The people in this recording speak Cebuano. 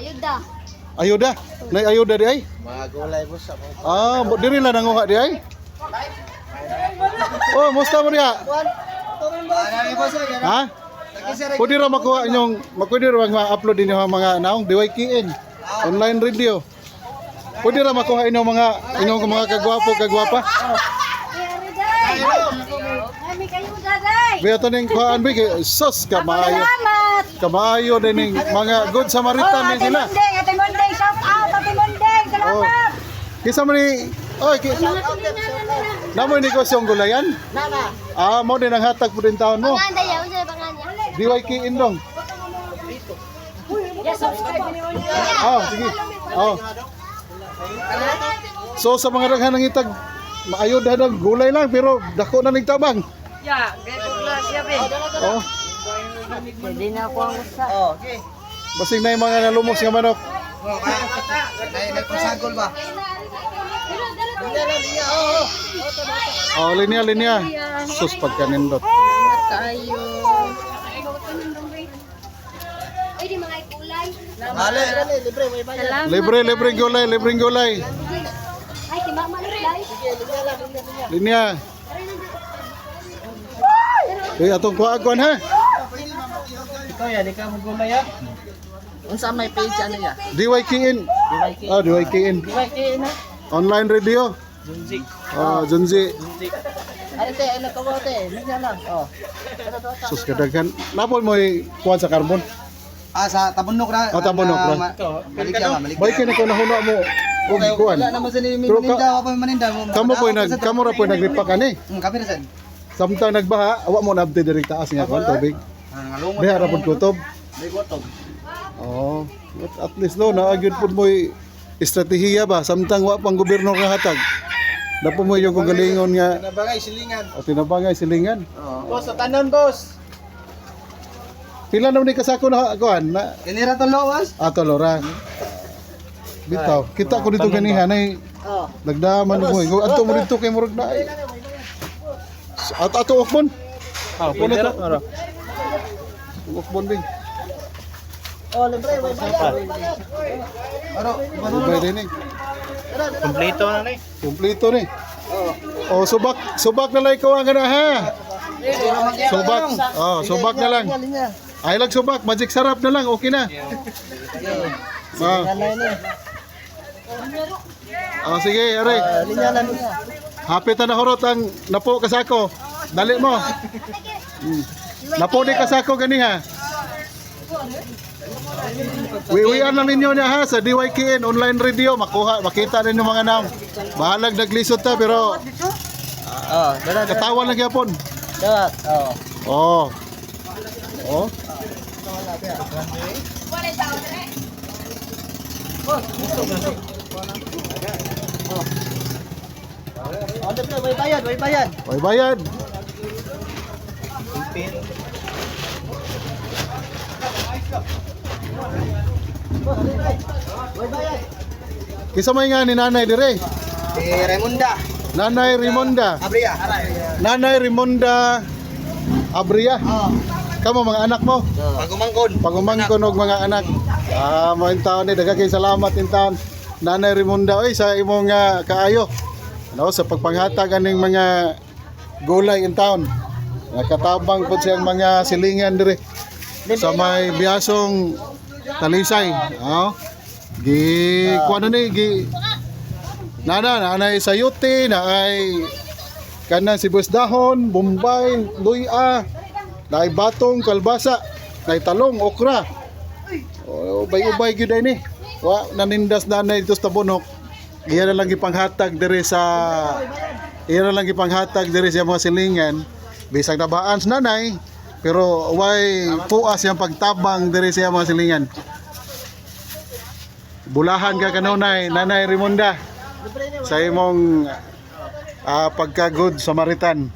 Ayuda. Ayuda. Nay ayuda di ay. Mga gulay, boss. Ako. Ah, diri lang nanguha di ay. Oh, musta mo diha? Ano boss? Ha? Pwede ra makuha inyong, pwede ra ma-upload ninyo ang mga naong DYKN online radio. Pwede ra makuha inyong mga kagwapo, kagwapa. Ay, kayuda day. Biya to ning kuhaan bi kay sus kamaayo. Salamat. Kamaayo din ning mga good Samaritan ni Ate sila. Mundeng, Ate Mundeng, shout out, Ate Mundeng, salamat. Kinsa man ni oy ki Namoy negosyo ang gulayan? Nana. Ah, mo din ang hatag po din taon mo. DYK Indong. Yes, subscribe niyo. Ah, sige. Oh. So sa mga daghan ng itag maayo dadag gulay lang pero dako na ning tabang. Ya, gaya siya be. Oh, Hindi na ako ang usa. Oh, okay. basing na yung mga nalumos nga manok. May pasagol ba? Linya na, linya. Oo. Oh, linya linya. Sus pagkanindot. Tayo. Bale. Libre, may bayad. Salamat. Libre, libre gulay, libreng gulay. Linya. Eh, atong kuha kuan ha. Ikaw yan, ikaw mo gulay ah. Unsa may page ano ya? DYKN. Ah, DYKN. DYK na. Online radio. Junji. Oh, Junji. Ano te, ano ka te? Linya lang. Oh. Sus kadaghan. Napol mo kuan sa carbon. Ah, sa Tabunok ra. Ah, Tabunok ra. Maligya ba, maligya. Bay kini ko nahuna mo og kuan. Wala naman sa ni Pero Maninda, wa pa Maninda. Kamo po nag kamo ra po nagripa kani. Kami ra sad. Samtang nagbaha, awa mo naabti diri taas nga kuan tubig. Ah, ngalungot. Diha ra pud kutob. May kutob. Oh, but at least no naa gyud pud mo'y estratehiya ba samtang wa pang gobyerno kahatag. Dapo mo yung kagalingon nga Tinabangay silingan. o tinabangay silingan. Oh. Boss, sa tanon, boss. Pila naman ni kasako na kuan na Kanira to lawas. ato lora. Bitaw, kita ko dito ganiha nay Oh. nagdaman mo. Adto mo dito kay murag na. ay. At ato okbon. Oh, pwede ra. Okbon bing. Oh, libre, way bayad, way bayad. Aro, Ubay din eh. Kompleto na ni. Kumpleto ni. Oh, subak, subak na lang ikaw ang gana ha. Subak. Oh, subak na lang. Ay lang subak, magic sarap na lang, okay na. Ah. Oh, sige, are. Linya na linya. Hapit na nahurot ang napo kasako. Dali mo. Napo ni kasako gani ha. Wiwian lang ninyo niya ha sa DYKN online radio makuha makita ninyo mga naong. Bahalag naglisod ta pero Oh, dala dala. katawan lang gyapon. Dala. Oh. Oh. Oh. Oh, libre, way bayad, way bayad. Way bayad. Way bayad. Kisa may nga ni Nanay dire. Si Raimunda. Nanay Rimonda. Abria. Nanay Rimonda Abria. Oh. Kamo mga anak mo. Pagumangkon. Pagumangkon og mga anak. Ah, mo taon ni daghang kay salamat in taon. Nanay Rimonda oy sa imong kaayo. Ano sa pagpanghatag aning mga gulay in town. Nakatabang pud siyang mga silingan dire sa may biyasong Talisay. Oh. Gi kuan ni gi Nana, nanay sayuti, naay kanan sibuyas dahon, bombay, luya, naay batong, kalbasa, naay talong, okra. O, ubay-ubay gyud ay ni. Wa nanindas nanay dito sa Tabunok. Iya na lang gipanghatag diri sa iya na lang gipanghatag diri sa mga silingan. Bisag nabaan sa nanay, pero way puas yang pagtabang diri sa mga silingan. Bulahan ka kanunay, Nanay Rimonda, sa imong pagka good Samaritan.